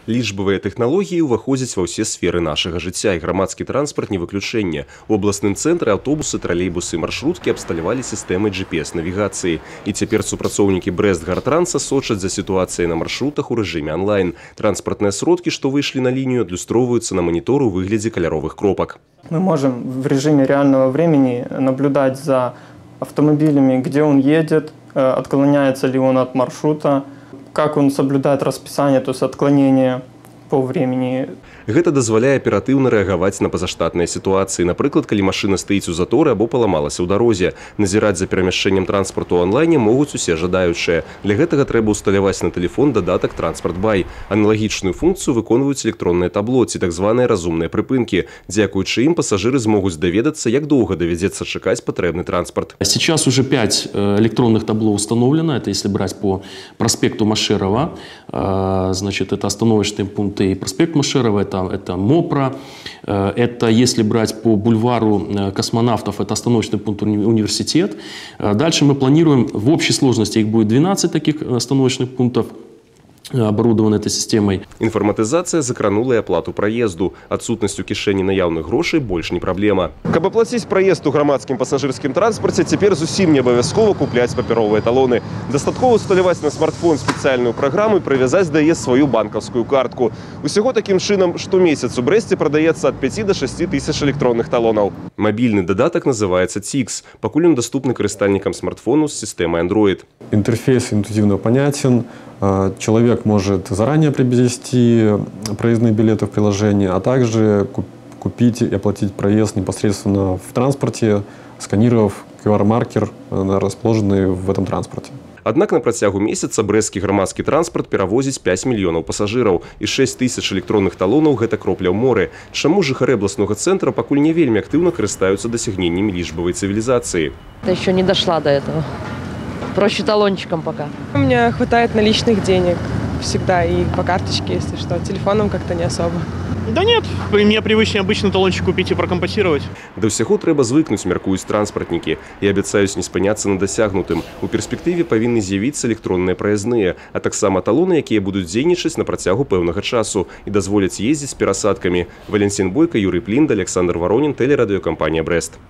Лічбавыя тэхналогіі ўваходзяць ва ўсе сферы нашага жыцця, і грамадскі транспарт не выключэнне. У абласным цэнтры аўтобусы, тралейбусы і маршруткі абсталявалі сістэмай GPS-навігацыі. І цяпер супрацоўнікі Брэст-Гартранса сочаць за сітуацыяй на маршрутах у рэжыме онлайн. Транспартныя сродкі, што выйшлі на лінію, адлюстроўваюцца на манітору ў выглядзе каляровых кропак. Мы можем в режиме реального времени наблюдать за автомобилями, где он едет, отклоняется ли он от маршрута, как он соблюдает расписание, то есть отклонение по времени. Гэта дазваляе аператыўна рэагаваць на пазаштатныя сітуацыі. Напрыклад, калі машына стаіць у заторы або паламалася ў дарозе. Назіраць за перамяшчэннем транспарту ў анлайне могуць усе жадаючыя. Для гэтага трэба ўсталяваць на тэлефон дадатак «Транспарт-бай». Аналагічную функцыю выконваюць электронныя табло ці так званыя разумныя прыпынкі. Дзякуючы ім пасажыры змогуць даведацца, як доўга давядзецца чакаць патрэбны транспарт. Сейчас уже 5 электронных табло установлено. Это если брать по проспекту Машерова. Значит, это остановочные пункты и проспект Машерова, это МОПРа, это если брать по бульвару космонавтов, это остановочный пункт университет. Дальше мы планируем, в общей сложности их будет 12 таких остановочных пунктов, оборудованы этой системой. Інфарматызацыя закранула і аплату праезду. Адсутнасць у кішэні наяўных грошай больш не праблема. Каб аплаціць праезд у грамадскім пасажырскім транспарце, цяпер зусім не абавязкова купляць папяровыя талоны. Дастаткова усталяваць на смартфон спецыяльную праграму і прывязаць да яе сваю банкаўскую картку. Усяго такім чынам штомесяц у Брэсце прадаецца ад 5 до 6 тысяч электронных талонаў. Мабільны дадатак называецца Tix. Пакуль ён даступны карыстальнікам смартфону з сістэмай Android. Интерфейс интуитивно понятен. Человек может заранее приобрести проездные билеты в приложении, а также купить и оплатить проезд непосредственно в транспорте, сканировав QR-маркер, расположенный в этом транспорте. Аднак на працягу месяца брэсцкі грамадскі транспарт перавозіць 5 мільёнаў пасажыраў, і 6 тысяч электронных талонаў гэта кропля ў моры. Чаму жыхары абласнога цэнтра пакуль не вельмі актыўна карыстаюцца дасягненнямі лічбавай цывілізацыі? Это еще не дошла до этого. Проще талончиком пока. У меня хватает наличных денег всегда и по карточке, если что. Телефоном как-то не особо. Да нет, мне привычнее обычно талончик купить и прокомпенсировать. Да ўсяго трэба звыкнуць, мяркуюць транспартнікі, і абяцаюць не спыняцца на дасягнутым. У перспектыве павінны з'явіцца электронныя праязныя, а таксама талоны, якія будуць дзейнічаць на працягу пэўнага часу і дазволяць ездзіць з перасадкамі. Валянцін Бойка, Юрый Плінда, Аляксандр Варонін, тэлерадыёкампанія «Брэст».